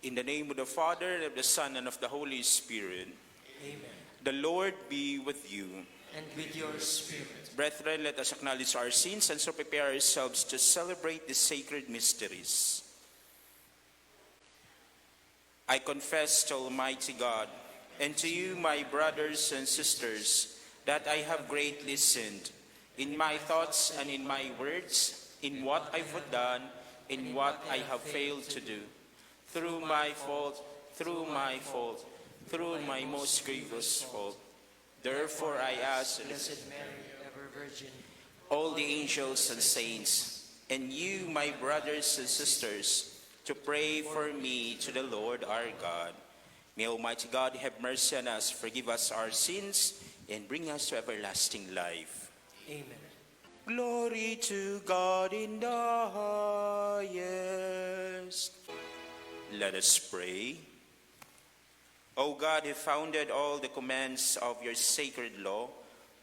In the name of the Father, and of the Son, and of the Holy Spirit. Amen. The Lord be with you. And with your spirit. Brethren, let us acknowledge our sins and so prepare ourselves to celebrate the sacred mysteries. I confess to Almighty God and to you, my brothers and sisters, that I have greatly sinned in my thoughts and in my words, in what I have done, in what I have failed to do. Through my fault, through my fault, through my most grievous fault. Therefore I ask Blessed Mary, ever Virgin, all the angels and saints, and you, my brothers and sisters, to pray for me to the Lord our God. May Almighty God have mercy on us, forgive us our sins, and bring us to everlasting life. Amen. Glory to God in the highest. Let us pray. O God, who founded all the commands of your sacred law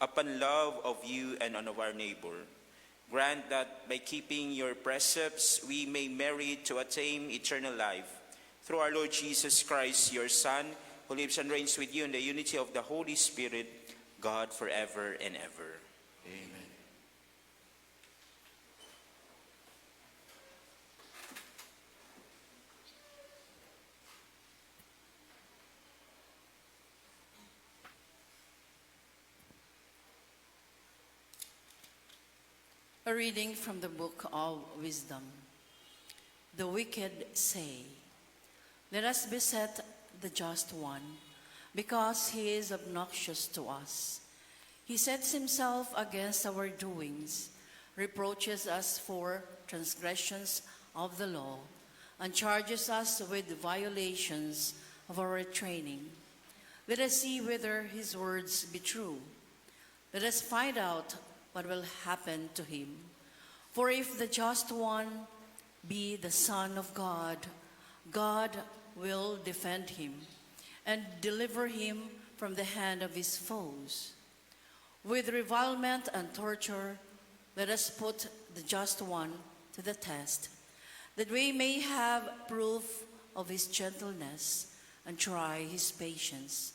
upon love of you and of our neighbor, grant that by keeping your precepts we may merit to attain eternal life. Through our Lord Jesus Christ, your Son, who lives and reigns with you in the unity of the Holy Spirit, God forever and ever. Amen. A reading from the book of Wisdom. The wicked say, "Let us beset the just one, because he is obnoxious to us. He sets himself against our doings, reproaches us for transgressions of the law, and charges us with violations of our training. Let us see whether his words be true. Let us find out what will happen to him. For if the just one be the Son of God, God will defend him and deliver him from the hand of his foes. With revilement and torture, let us put the just one to the test, that we may have proof of his gentleness and try his patience.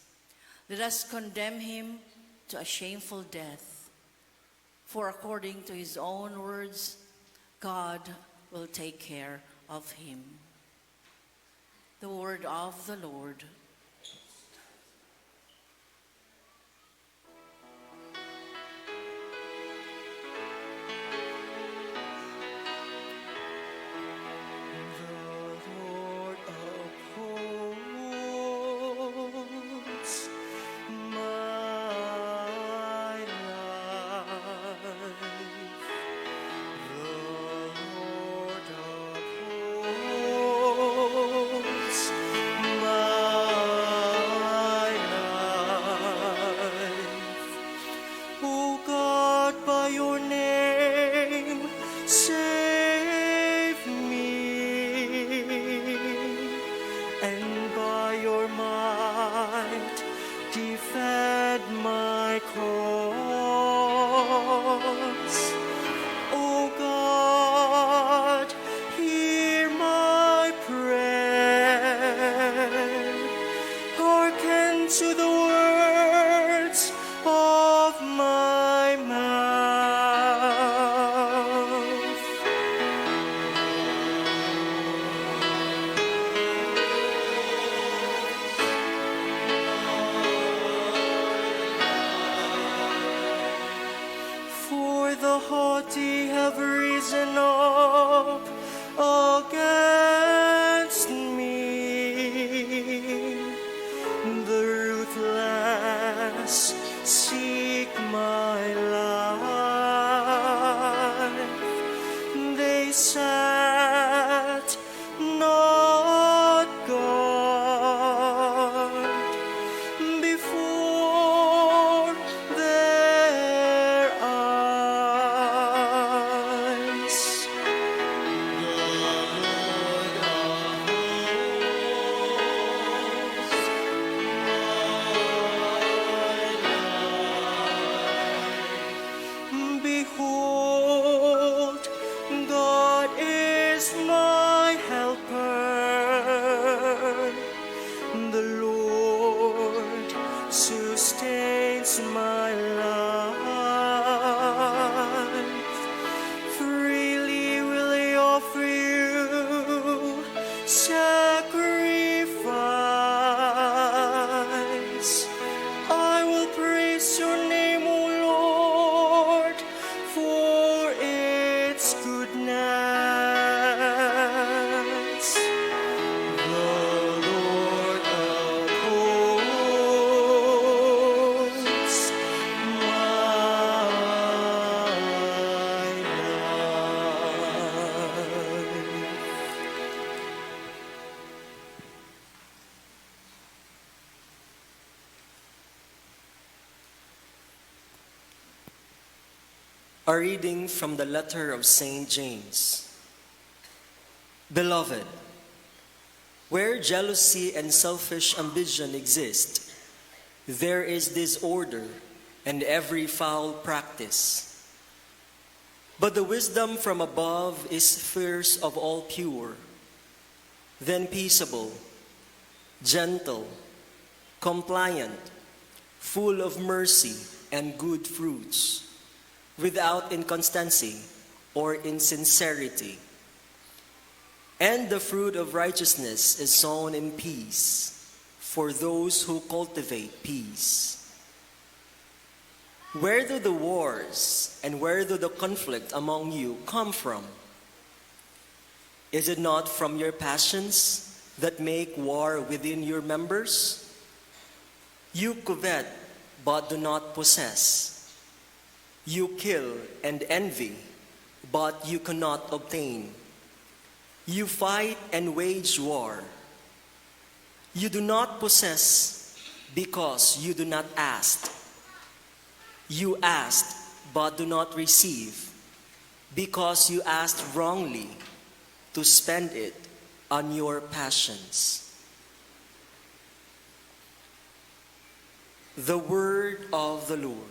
Let us condemn him to a shameful death. For according to his own words, God will take care of him." The word of the Lord. The Lord upholds my life. The Lord upholds my life. O God, by your name, save me, and by your might, defend my cause. O God, hear my prayer. Hearken to the words of my mouth. For the haughty have risen up against me. The ruthless seek my life. They set not God before their eyes. Sustains my life. Freely will I offer you sacrifice. I will praise your name, O Lord, for its goodness. The Lord upholds my life. A reading from the letter of St. James. Beloved, where jealousy and selfish ambition exist, there is disorder and every foul practice. But the wisdom from above is first of all pure, then peaceable, gentle, compliant, full of mercy and good fruits, without inconstancy or insincerity. And the fruit of righteousness is sown in peace for those who cultivate peace. Where do the wars and where do the conflict among you come from? Is it not from your passions that make war within your members? You covet, but do not possess. You kill and envy, but you cannot obtain. You fight and wage war. You do not possess because you do not ask. You ask, but do not receive, because you asked wrongly to spend it on your passions. The word of the Lord.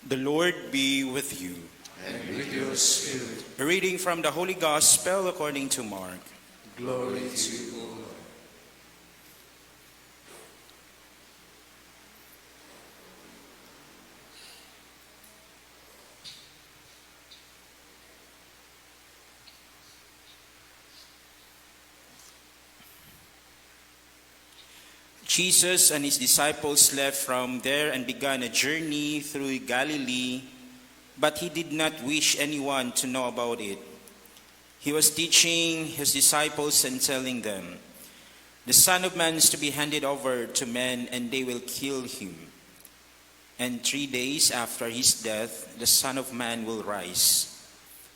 The Lord be with you. And with your spirit. A reading from the Holy Gospel according to Mark. Glory to you, O Lord. Jesus and his disciples left from there and began a journey through Galilee, but he did not wish anyone to know about it. He was teaching his disciples and telling them, "The Son of Man is to be handed over to men, and they will kill him. And 3 days after his death, the Son of Man will rise."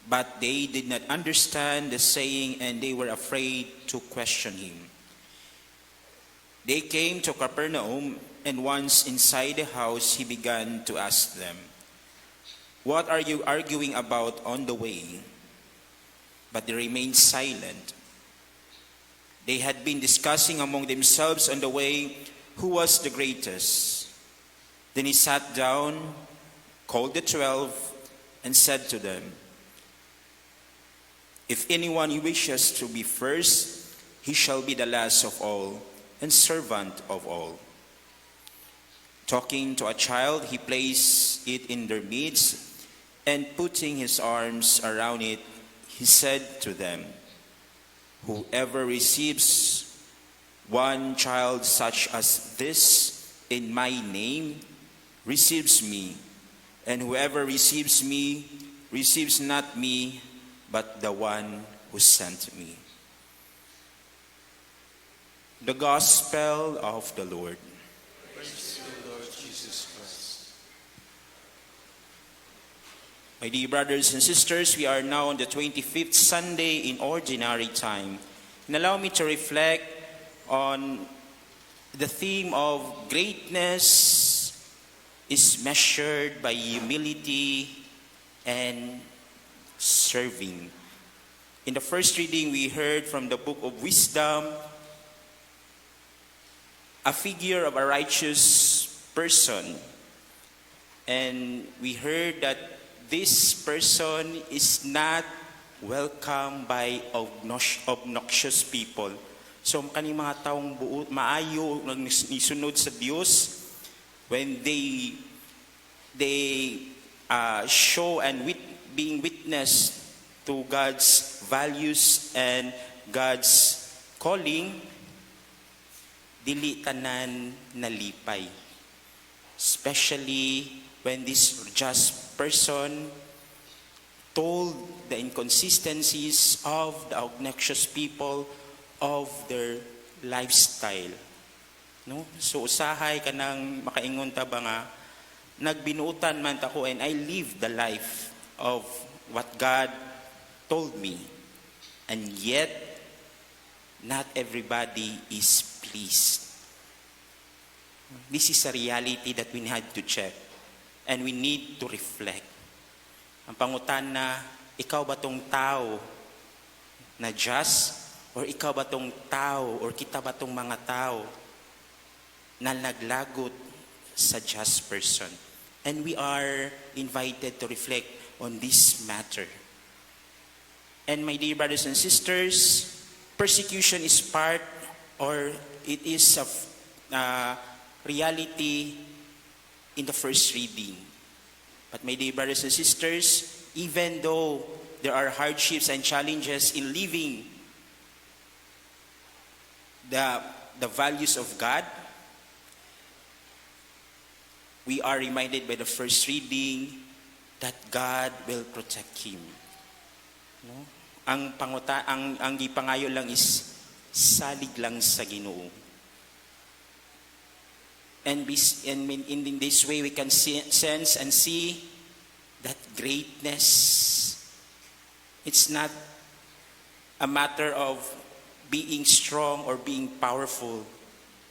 But they did not understand the saying, and they were afraid to question him. They came to Capernaum, and once inside the house, he began to ask them, "What are you arguing about on the way?" But they remained silent. They had been discussing among themselves on the way who was the greatest. Then he sat down, called the 12, and said to them, If anyone wishes to be first, he shall be the last of all and servant of all. Talking to a child, he placed it in their midst, and putting his arms around it, he said to them, "Whoever receives one child such as this in my name receives me, and whoever receives me receives not me, but the one who sent me." The Gospel of the Lord. Praise to you, Lord Jesus Christ. My dear brothers and sisters, we are now on the 25th Sunday in Ordinary Time. And allow me to reflect on the theme of greatness is measured by humility and serving. In the first reading, we heard from the Book of Wisdom a figure of a righteous person. And we heard that this person is not welcomed by obnoxious people. So kaning mga taong buot maayo nisunod sa Dios, when they show and being witness to God's values and God's calling, dili tanan nalipay. Especially when this just person told the inconsistencies of the obnoxious people of their lifestyle. No? So usahay kanang makaingon ta ba nga nagbinuutan man ta ko and I live the life of what God told me. And yet not everybody is pleased. This is a reality that we had to check and we need to reflect. Ang pangutana, ikaw ba tong tao na just or ikaw ba tong tao or kita ba tong mga tao na naglagot sa just person? And we are invited to reflect on this matter. And my dear brothers and sisters, persecution is part or it is a reality in the first reading. But my dear brothers and sisters, even though there are hardships and challenges in living the values of God, we are reminded by the first reading that God will protect him. No? Ang panguta ang gipangayo lang is salig lang sa Ginoo. And in this way we can see, sense and see that greatness, it's not a matter of being strong or being powerful,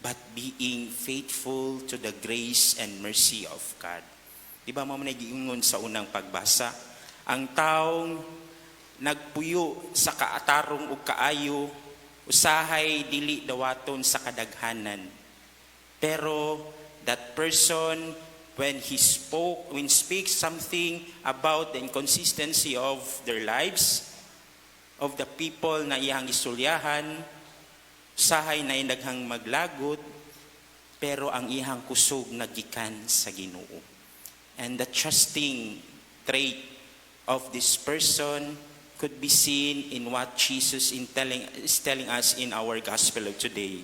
but being faithful to the grace and mercy of God. Di ba mao man giingon sa unang pagbasa? Ang taong nagpuyo sa kaatarong ug kaayo, usahay dili dawaton sa kadaghanan. Pero that person, when he spoke, when speaks something about the inconsistency of their lives, of the people na iyang isulyahan, usahay na daghang maglagot, pero ang iyang kusog nagikan sa Ginoo. And the trusting trait of this person could be seen in what Jesus is telling us in our gospel of today.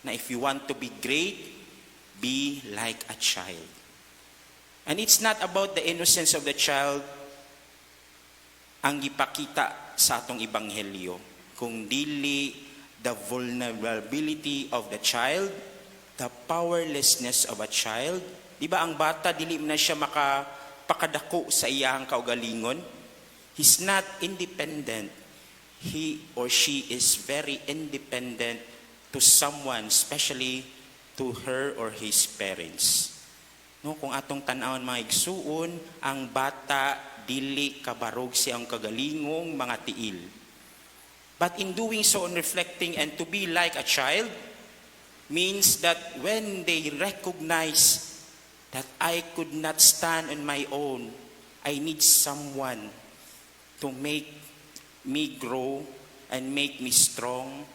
Na if you want to be great, be like a child. And it's not about the innocence of the child ang gipakita sa atong ebanghelyo, kung dili the vulnerability of the child, the powerlessness of a child. Di ba ang bata dili na siya makapakadako sa iyang kaugalingon? He's not independent. He or she is very independent to someone, especially to her or his parents. No, kung atong tan-awon, mga igsuon, ang bata dili kabarog siyang kagalingong mga tiil. But in doing so, on reflecting and to be like a child, means that when they recognize that I could not stand on my own, I need someone to make me grow and make me strong.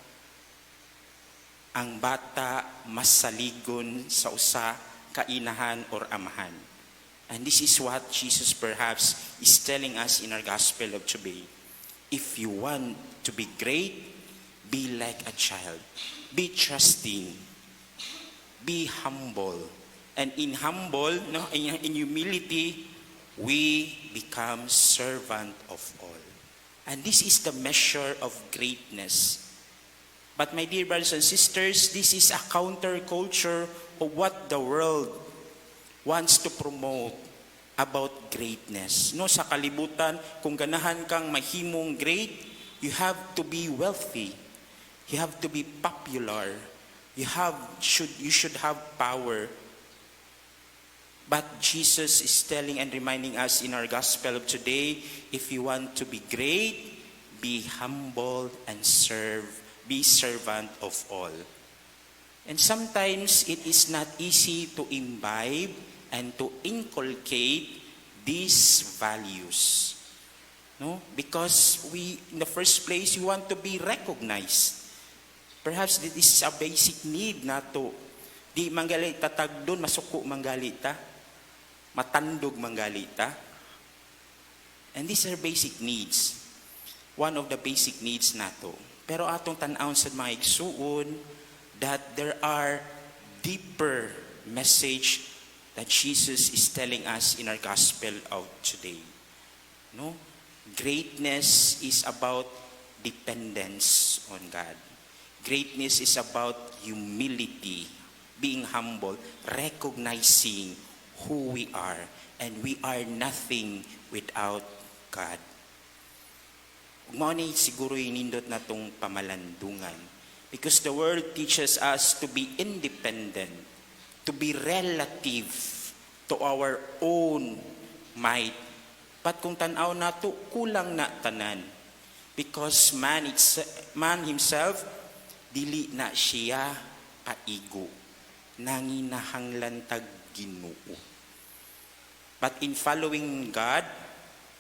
Ang bata mas saligon sa usa ka inahan or amahan. And this is what Jesus perhaps is telling us in our gospel of today. If you want to be great, be like a child. Be trusting. Be humble. And in humble, no, in humility, we become servant of all. And this is the measure of greatness. But my dear brothers and sisters, this is a counterculture of what the world wants to promote about greatness. No, sa kalibutan, kung ganahan kang mahimong great, you have to be wealthy. You have to be popular. You should have power. But Jesus is telling and reminding us in our gospel of today, if you want to be great, be humble and serve, be servant of all. And sometimes it is not easy to imbibe and to inculcate these values. No? Because we, in the first place, we want to be recognized. Perhaps this is a basic need nato. Di man gali ta tagdon, masuko man gali ta. Matandog man gali ta. And these are basic needs. One of the basic needs nato. Pero atong tan-awon sa mga igsuon that there are deeper message that Jesus is telling us in our gospel of today. No? Greatness is about dependence on God. Greatness is about humility, being humble, recognizing who we are, and we are nothing without God. Mao ni siguro nindot natong pamalandungan. Because the world teaches us to be independent, to be relative to our own might. But kung tan-aw nato, kulang na tanan. Because man himself, dili na siya paigo. Nanginahanglan tag Ginoo. But in following God,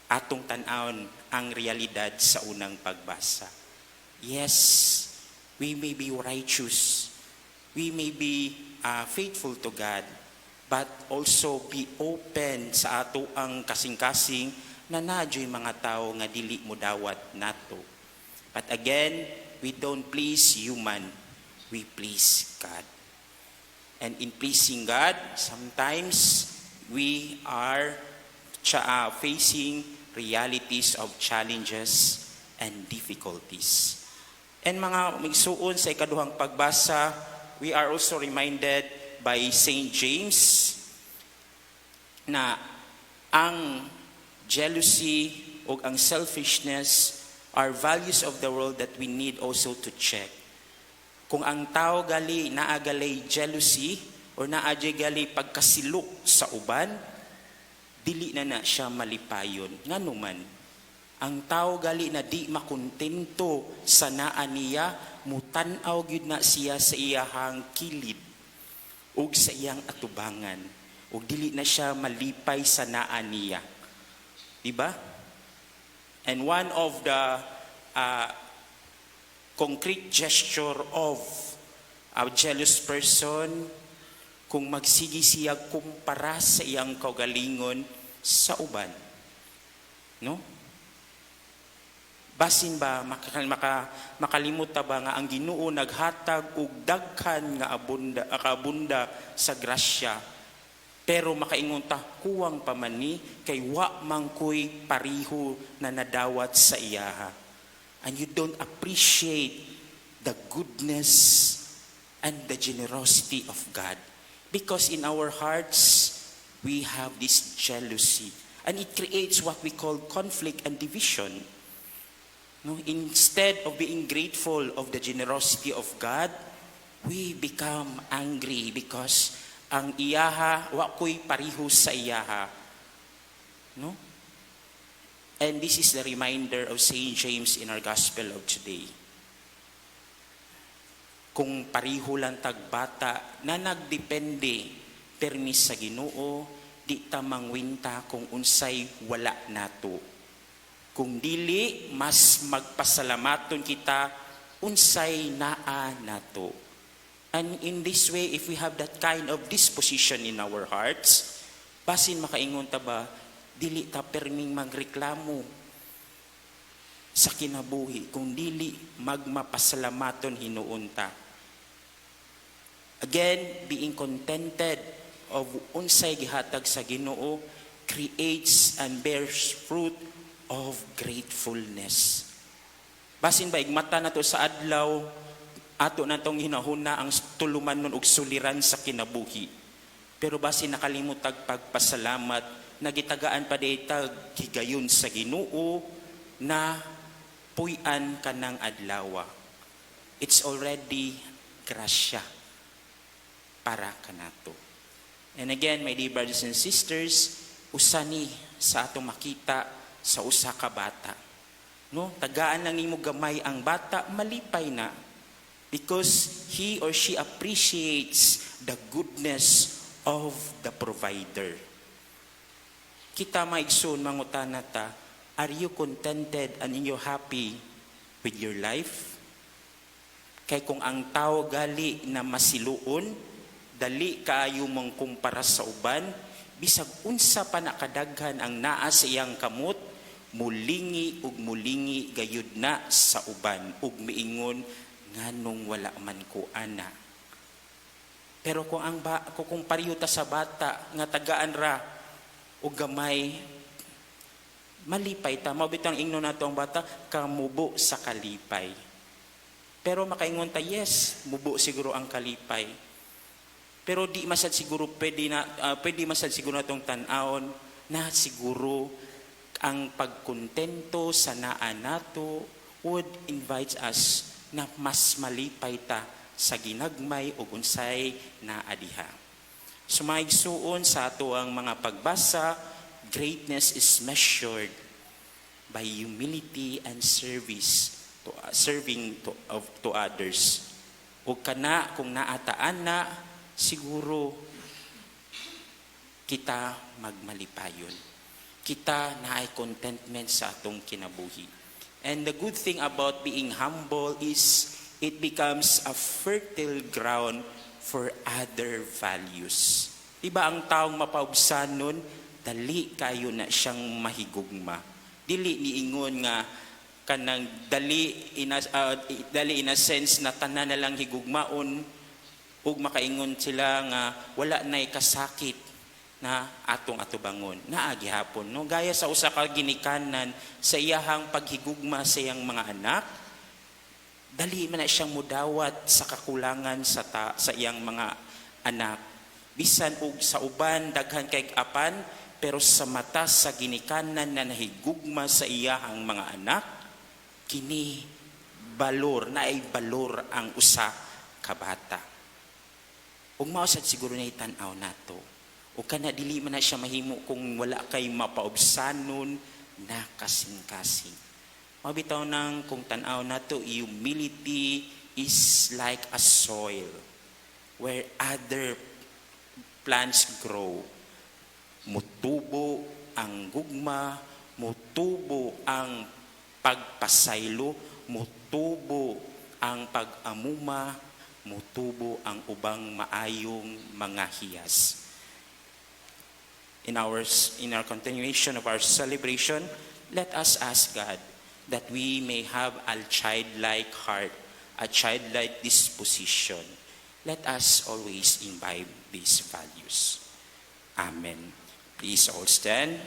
atong tan-awon ang realidad sa unang pagbasa. Yes, we may be righteous. We may be faithful to God, but also be open sa ato ang kasing-kasing na naa juy mga tao nga dili mo dawat nato. But again, we don't please human, we please God. And in pleasing God, sometimes we are facing realities of challenges and difficulties. And mga igsuon, sa ikaduhang pagbasa, we are also reminded by St. James na ang jealousy o ang selfishness are values of the world that we need also to check. Kung ang tao gali naa gali jealousy or naa gali pagkasilo sa uban, dili na na siya malipayon. Ngano man, ang tao gali na di makontento sa naa niya, mutan-aw gyud na siya sa iyahang kilid ug sa iyang atubangan, ug dili na siya malipay sa naa niya. Di ba? And one of the concrete gesture of a jealous person, kung magsige siya kumpara sa iyang kaugalingon sa uban. No? Basin ba makalimot ta ba nga ang Ginoo naghatag og daghan nga abunda, kaabunda sa grasya, pero makaingon ta, "Kuwang pa man ni kay wa man ko'y pariho na nadawat sa iyaha," and you don't appreciate the goodness and the generosity of God because in our hearts we have this jealousy, and it creates what we call conflict and division. No, instead of being grateful of the generosity of God, we become angry because ang iyaha wa ko'y pariho sa iyaha. No? And this is the reminder of St. James in our gospel of today. Kung pariho lang tag bata na nagdepende permis sa Ginoo, di ta mangwinta kung unsay wala nato. Kung dili, mas magpasalamaton kita unsay naa nato. And in this way, if we have that kind of disposition in our hearts, basin makaingon ta ba, dili ta perming magreklamo sa kinabuhi, kung dili magmapasalamaton hinuon ta. Again, being contented of unsay gihatag sa Ginoo creates and bears fruit of gratefulness. Basin ba igmata nato sa adlaw, ato natong hinahuna ang tulumanon og suliran sa kinabuhi. Pero basin nakalimot tag pagpasalamat, nagitagaan pa diay tag higayon sa Ginoo na puy-an kanang adlawa. It's already grasya para kanato. And again, my dear brothers and sisters, usa ni sa atong makita sa usa ka bata. No, tagaan lang nimo gamay ang bata, malipay na because he or she appreciates the goodness of the provider. Kita, mga igsoon, mangutana ta, are you contented and you happy with your life? Kay kung ang tao gali na masiluon, dali kaayo mong kumpara sa uban, bisag unsa pa na kadaghan ang naa sa iyang kamot, mulingi ug mulingi gayud na sa uban ug miingon, "Nganong wala man ko ana?" Pero kung ang ba, kung pareho ta sa bata nga tagaan ra og gamay, malipay ta. Mao bitang ingnon nato ang bata, kamubo sa kalipay. Pero makaingon ta, yes, mubo siguro ang kalipay. Pero di masad siguro pwede na pwede masad siguro natong tan-awon na siguro ang pagkontento sa naa nato would invite us na mas malipay ta sa ginagmay o unsay naa diha. So mga igsuon, sa ato ang mga pagbasa, greatness is measured by humility and service to serving to others. O kana kung naataan na siguro kita magmalipayon. Kita naay contentment sa atong kinabuhi. And the good thing about being humble is it becomes a fertile ground for other values. Diba ang taong mapaubsanon, dali kayo na siyang mahigugma. Dili niingon nga kanang dali in a sense na tanan na lang higugmaon ug makaingon sila nga wala nay kasakit na atong atubangon. Naa gihapon, no? Gaya sa usa ka ginikanan sa iyahang paghigugma sa iyang mga anak, dali man na siyang mudawat sa kakulangan sa iyang mga anak, bisan og sa uban daghan kay apan, pero sa mata sa ginikanan na nahigugma sa iyahang mga anak, kini balor naay balor ang usa ka bata. Ug mao sad siguro na tan-aw nato. O kana dili man na siya mahimo kung wala kay mapaubsanon na kasing-kasing. Mabitaw nang kung tan-aw nato, humility is like a soil where other plants grow. Mutubo ang gugma, mutubo ang pagpasaylo, mutubo ang pag-amuma, mutubo ang ubang maayong mga hiyas. In our continuation of our celebration, let us ask God that we may have a childlike heart, a childlike disposition. Let us always imbibe these values. Amen. Please all stand.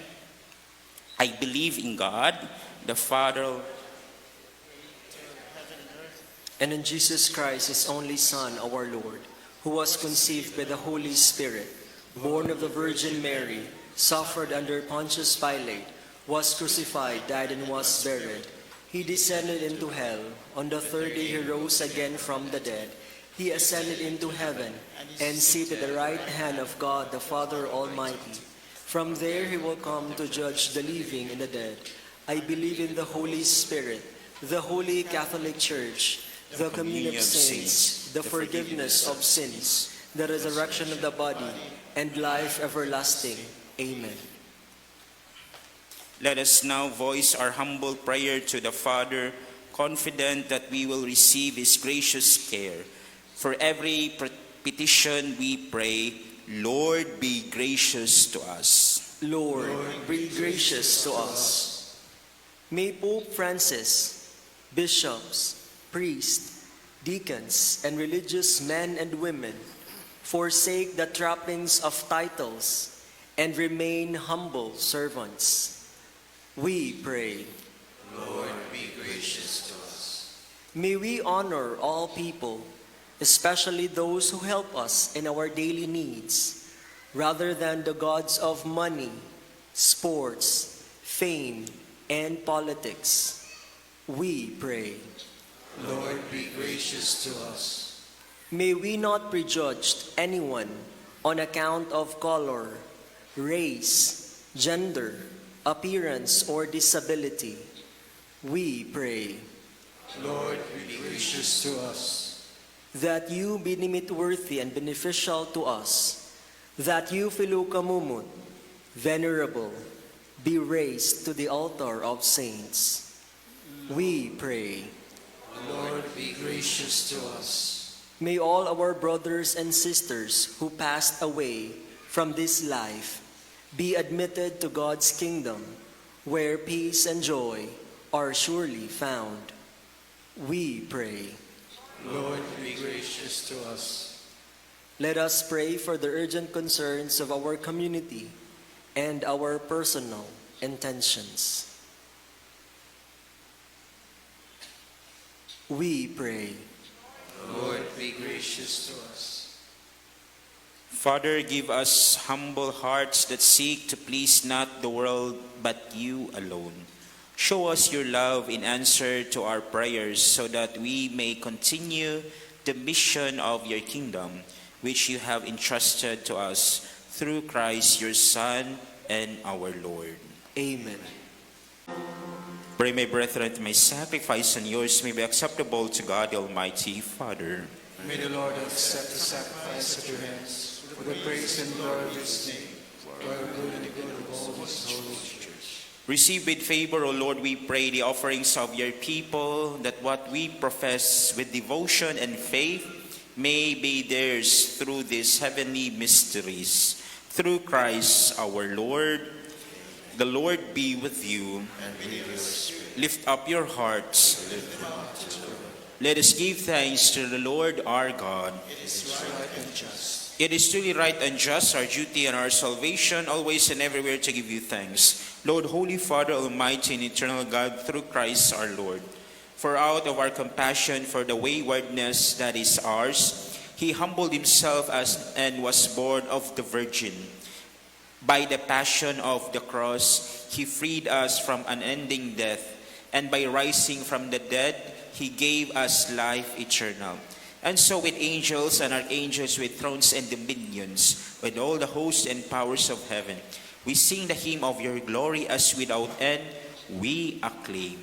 I believe in God, the Father, And in Jesus Christ, his only Son, our Lord, who was conceived by the Holy Spirit, born of the Virgin Mary, suffered under Pontius Pilate, was crucified, died, and was buried. He descended into hell. On the third day he rose again from the dead. He ascended into heaven and seated at the right hand of God the Father Almighty. From there he will come to judge the living and the dead. I believe in the Holy Spirit, the Holy Catholic Church, the communion of saints, the forgiveness of sins, the resurrection of the body, and life everlasting. Amen. Let us now voice our humble prayer to the Father, confident that we will receive His gracious care. For every petition we pray, Lord, be gracious to us. Lord, be gracious to us. May Pope Francis, bishops, priests, deacons, and religious men and women forsake the trappings of titles and remain humble servants. We pray. Lord, be gracious to us. May we honor all people, especially those who help us in our daily needs, rather than the gods of money, sports, fame, and politics. We pray. Lord, be gracious to us. May we not prejudge anyone on account of color, race, gender, appearance, or disability. We pray. Lord, be gracious to us. That you be deemed worthy and beneficial to us, that you, Philokamumut, venerable, be raised to the altar of saints. We pray. Lord, be gracious to us. May all our brothers and sisters who passed away from this life be admitted to God's kingdom, where peace and joy are surely found. We pray. Lord, be gracious to us. Let us pray for the urgent concerns of our community and our personal intentions. We pray. Lord, be gracious to us. Father, give us humble hearts that seek to please not the world but you alone. Show us your love in answer to our prayers so that we may continue the mission of your kingdom, which you have entrusted to us through Christ, your Son and our Lord. Amen. Pray, my brethren, that my sacrifice and yours may be acceptable to God, the Almighty Father. May the Lord accept the sacrifice at your hands for the praise and glory of his name, for our good and the good of all his holy church. Receive with favor, O Lord, we pray, the offerings of your people, that what we profess with devotion and faith may be theirs through these heavenly mysteries. Through Christ our Lord. The Lord be with you. And with your spirit, Lift up your hearts. lift them up to the Lord. Let us give thanks to the Lord our God. It is right and just. It is truly right and just, our duty and our salvation, always and everywhere to give you thanks. Lord, Holy Father, Almighty and eternal God, through Christ our Lord. For out of our compassion for the waywardness that is ours, he humbled himself as, and was born of the Virgin. By the passion of the cross, he freed us from unending death, and by rising from the dead, he gave us life eternal. And so, with angels and archangels, with thrones and dominions, with all the hosts and powers of heaven, we sing the hymn of your glory as without end we acclaim.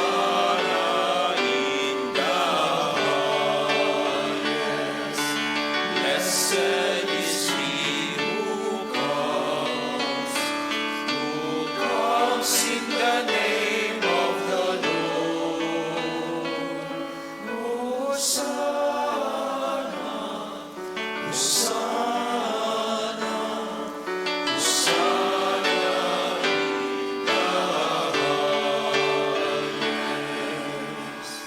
Hosanna in the highest. Blessed is he who comes in the name of the Lord. Hosanna, Hosanna, Hosanna in the highest.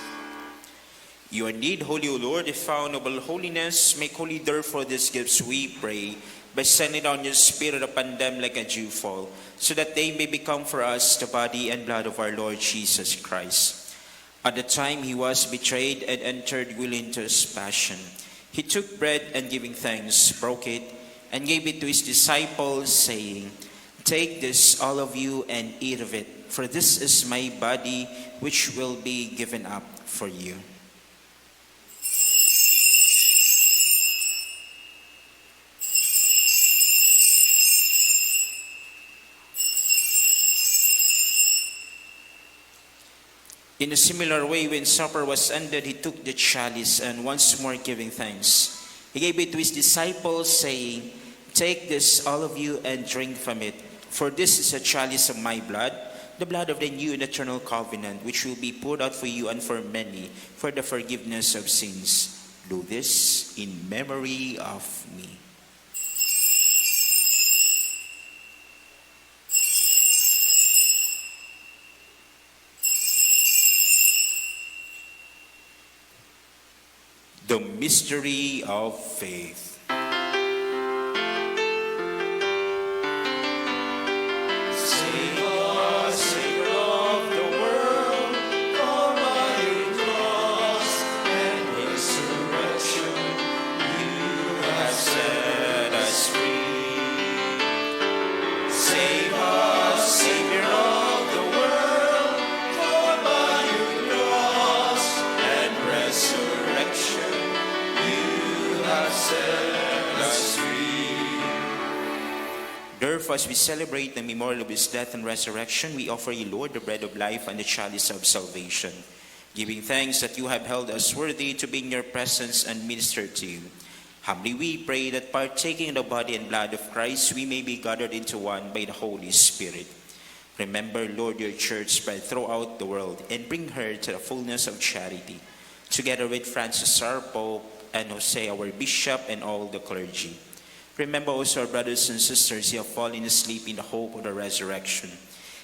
You are indeed holy, O Lord, the fount of all holiness. Make holy therefore these gifts, we pray, by sending down your Spirit upon them like a dewfall, so that they may become for us the body and blood of our Lord Jesus Christ. At the time he was betrayed and entered willingly into his passion, He took bread and, giving thanks, broke it and gave it to his disciples, saying, "Take this, all of you, and eat of it, for this is my body, which will be given up for you." In a similar way, when supper was ended, he took the chalice and, once more giving thanks, he gave it to his disciples, saying, "Take this, all of you, and drink from it, for this is a chalice of my blood, the blood of the new and eternal covenant, which will be poured out for you and for many for the forgiveness of sins. Do this in memory of me." The mystery of faith. Save us, Savior of the world, for by your cross and resurrection you have set us free. Save us, Savior of the world, for by your cross and resurrection you have set us free. Therefore, as we celebrate the memorial of his death and resurrection, we offer you, Lord, the bread of life and the chalice of salvation, giving thanks that you have held us worthy to be in your presence and minister to you. Humbly we pray that, partaking of the body and blood of Christ, we may be gathered into one by the Holy Spirit. Remember, Lord, your church spread throughout the world and bring her to the fullness of charity, together with Francis our Pope and Jose our Bishop and all the clergy. Remember also our brothers and sisters who have fallen asleep in the hope of the resurrection,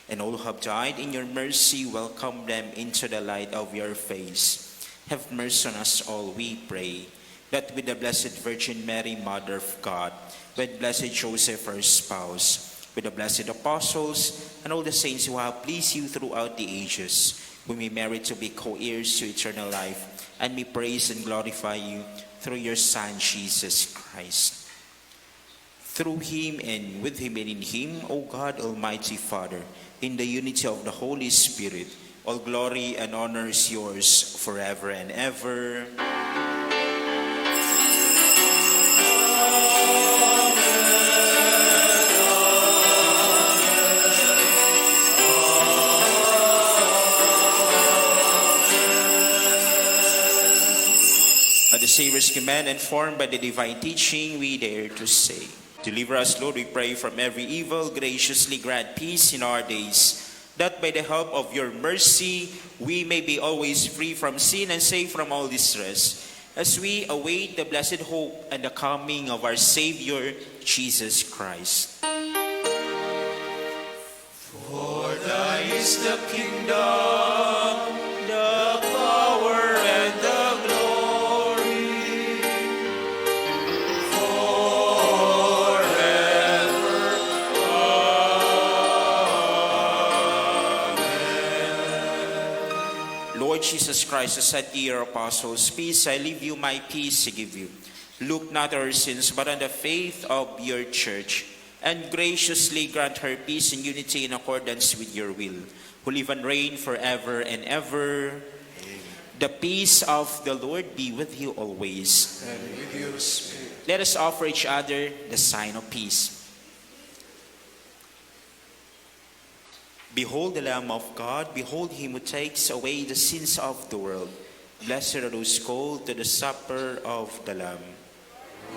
and all who have died in your mercy, welcome them into the light of your face. Have mercy on us all, we pray, that with the Blessed Virgin Mary, Mother of God, with Blessed Joseph, her spouse, with the blessed apostles, and all the saints who have pleased you throughout the ages, we may merit to be co-heirs to eternal life, and may praise and glorify you through your Son, Jesus Christ. Through him and with him and in him, O God, Almighty Father, in the unity of the Holy Spirit, all glory and honor is yours forever and ever. At the Savior's command and formed by the divine teaching, we dare to say, Deliver us, Lord, we pray, from every evil. Graciously grant peace in our days, that by the help of your mercy, we may be always free from sin and safe from all distress, as we await the blessed hope and the coming of our Savior, Jesus Christ. For thine is the kingdom, the power, and the glory, forever. Amen. Lord Jesus Christ, who said to your apostles, "Peace I leave you, my peace I give you." Look not on our sins, but on the faith of your church, and graciously grant her peace and unity in accordance with your will, who live and reign forever and ever. The peace of the Lord be with you always. And with your spirit. Let us offer each other the sign of peace. Behold the Lamb of God, behold him who takes away the sins of the world. Blessed are those called to the supper of the Lamb.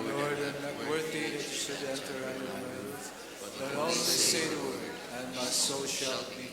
Lord, I am not worthy that you should enter under my roof, but only say the word, and my soul shall be healed.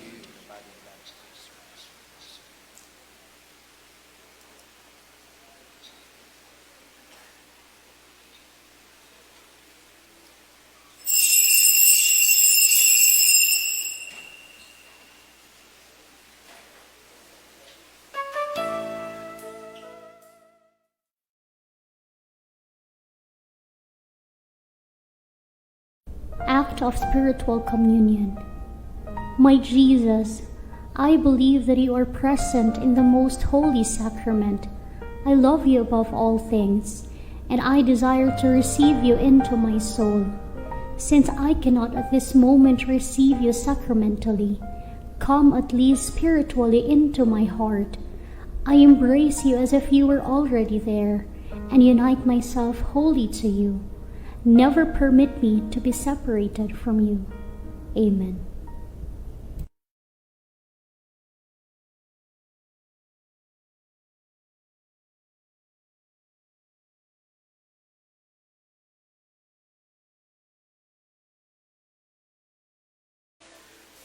Act of Spiritual Communion. My Jesus, I believe that you are present in the most holy sacrament. I love you above all things, and I desire to receive you into my soul. Since I cannot at this moment receive you sacramentally, come at least spiritually into my heart. I embrace you as if you were already there, and unite myself wholly to you. Never permit me to be separated from you. Amen.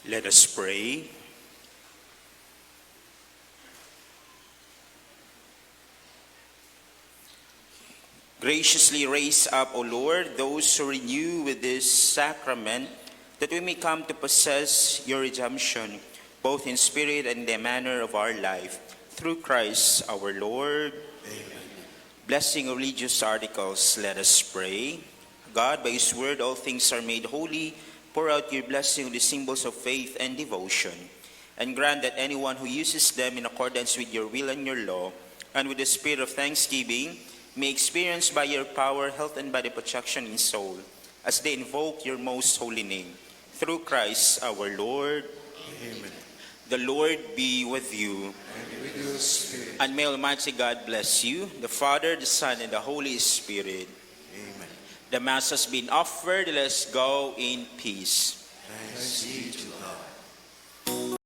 Let us pray. Graciously raise up, O Lord, those who renew with this sacrament, that we may come to possess your redemption, both in spirit and in the manner of our life, through Christ our Lord. Amen. Blessing of religious articles, let us pray. God, by His word, all things are made holy. Pour out your blessing on the symbols of faith and devotion, and grant that anyone who uses them in accordance with your will and your law, and with the spirit of thanksgiving, may experience by your power health and body protection in soul, as they invoke your most holy name. Through Christ our Lord. Amen. The Lord be with you. And with your spirit. And may Almighty God bless you, the Father, the Son, and the Holy Spirit. Amen. The Mass has been offered. Let us go in peace. Thanks be to God.